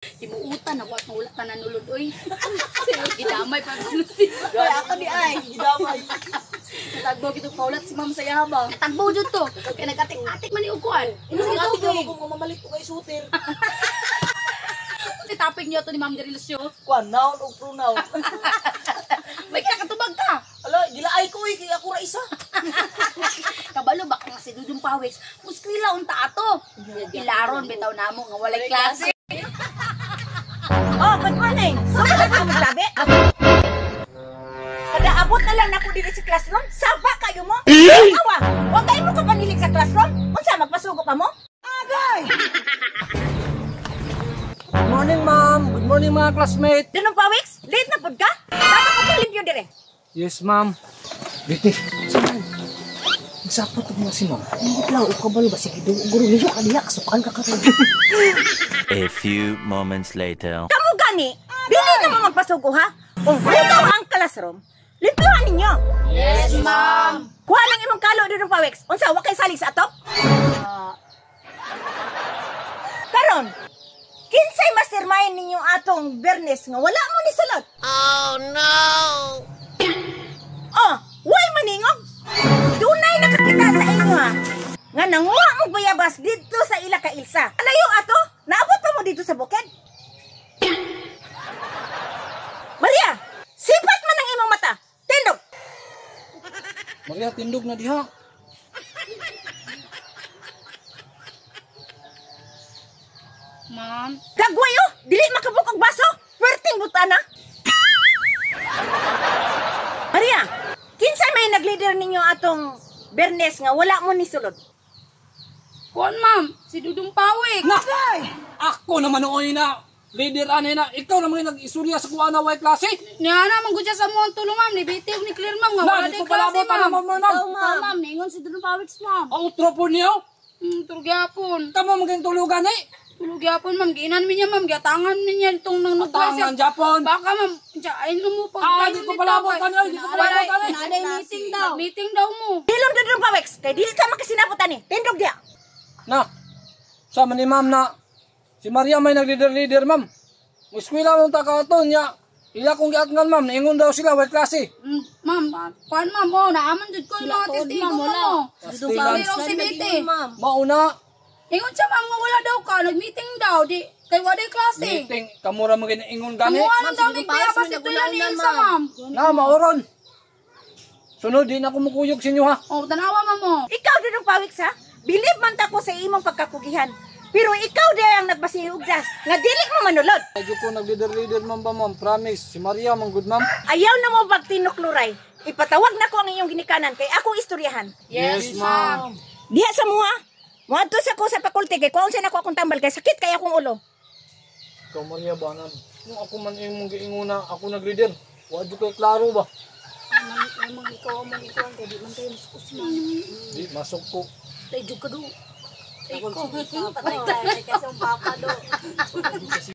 Timuutan na wat wala tanan nulod oy. Gidamay pa si. Kaya ako ni ay, gidamay. Natagbo gito paulat si Ma'am sa yabang. Tagbo jud to. Kay nagatik-atik man ni og kuan. Ino sa atik mo kung mamalit ko kay shooter. Si topic niyo to ni Ma'am Derilusyo. Kuan noun og pronoun. May kinakatubag ka. Ala, gilaay ko eh, kay ako ra isa. Kabalo ba ka nga si Dudong Pawis? Muskwila unta ato. Ilaron bitaw namo nga walay klase. Oh, good morning. Sugod na mo grabe. Kada abot na lang nako diri sa classroom, saba kayo mo. Awa, wa kayo mo kapanilig sa classroom. Unsa magpasugo pa mo? Agay. Good morning, ma'am. Good morning, mga classmate. Dunong Pawix, late na pud ka? Dapat ko limpyo dire. Yes, ma'am. Bete, saan? Nagsapot ko mga si ma'am. Lang og kabalo ba sige do guro niyo kaniya kasukan ka karon. A few moments later. Kamo gani, dili na mo magpasugo ha. Kung hugaw ang classroom, limpyohan ninyo. Yes, ma'am. Kuha lang imong kalo Dunong Pawix. Unsa wa kay salig sa atop? Karon, kinsay mastermind ninyo atong Bernes nga wala mo ni sulod? Oh no. Oh, way maningog. Dunay nakakita sa inyo ha. Nga nanguha mo bayabas dito sa ila ka Ilsa. Alayo ato, naabot pa mo dito sa bukid. Maria, sipat man ang imong mata. Tindog. Maria, tindog na diha. Ma'am, Gagway oh, dili makabuk og baso. Perting butana. Maria, kinsa may nagleader ninyo atong Bernes nga wala mo ni sulod? Kuan ma'am, si Dudong Pawik. Na! Ako naman nooy na. Leader anay na. Ikaw naman yung nag-isurya sa kuha na way klase. Niya na man gud siya sa muang tulong ma'am, ni BT ug ni Clear ma'am nga Na, wala di day ko klase palabot ma'am. ma'am, ma'am. Ikaw ma'am, ningon si Dudong Pawik ma'am. Ang utro po niyo. Tulog gyapon. Kamo maging tulugan eh. Tulog gyapon ma'am, giinan mi niya ma'am, giatangan mi niya itong nang nagklase. Atangan Japon. Baka ma'am, siya ay mo pag Ah, di ko palabot ano, di ko palabot ano. Meeting daw. Meeting daw mo. Dilom Dudong Pawex, kay dili ka makasinabot ani. Tindog diha. Na, sama ni ma'am na si Maria may nag-leader-leader ma'am. Muskwila mong takaton niya. Ila kong giatngan ma'am, naingon daw sila way klase. Ma'am, kuan ma'am, oh, naaman jud ko yung mga testigo mo. Pastilan. Pero si BT. Mauna, Ingon siya ma'am nga wala daw ka, nag-meeting daw, di kay wala klase. meeting, kamura mo ginaingon gani. Kumuha lang daw may bayabas ito yan ni Ilsa ma'am. Na, maoron. Sunod, di na ako mukuyog sa inyo ha. Oh, tanawa ma'am oh. Ikaw Dudong Pawex ha, bilib man ta ko sa imong pagkakugihan. Pero ikaw diha ang nagbasiugdas nga dili mo manulod. Medyo ko nag-leader-leader ma'am ba ma'am, promise. Si Maria, ma'am, good ma'am. Ayaw na mo pagtinukluray. Ipatawag na ko ang iyong ginikanan kay akong istoryahan. Yes, ma'am. Diha sa muha. Muadto sa ko sa pakulte kay kuon sa nako akong tambal kay sakit kay akong ulo. Ikaw Maria ba na, kung ako man imong giinguna, ako nag-leader. Wa jud kay klaro ba? Amang ikaw amang ikaw kay di man kayo masukos man. Di masuk ko. Tay jud ka do. Ay ko. Patay kay sa papa do.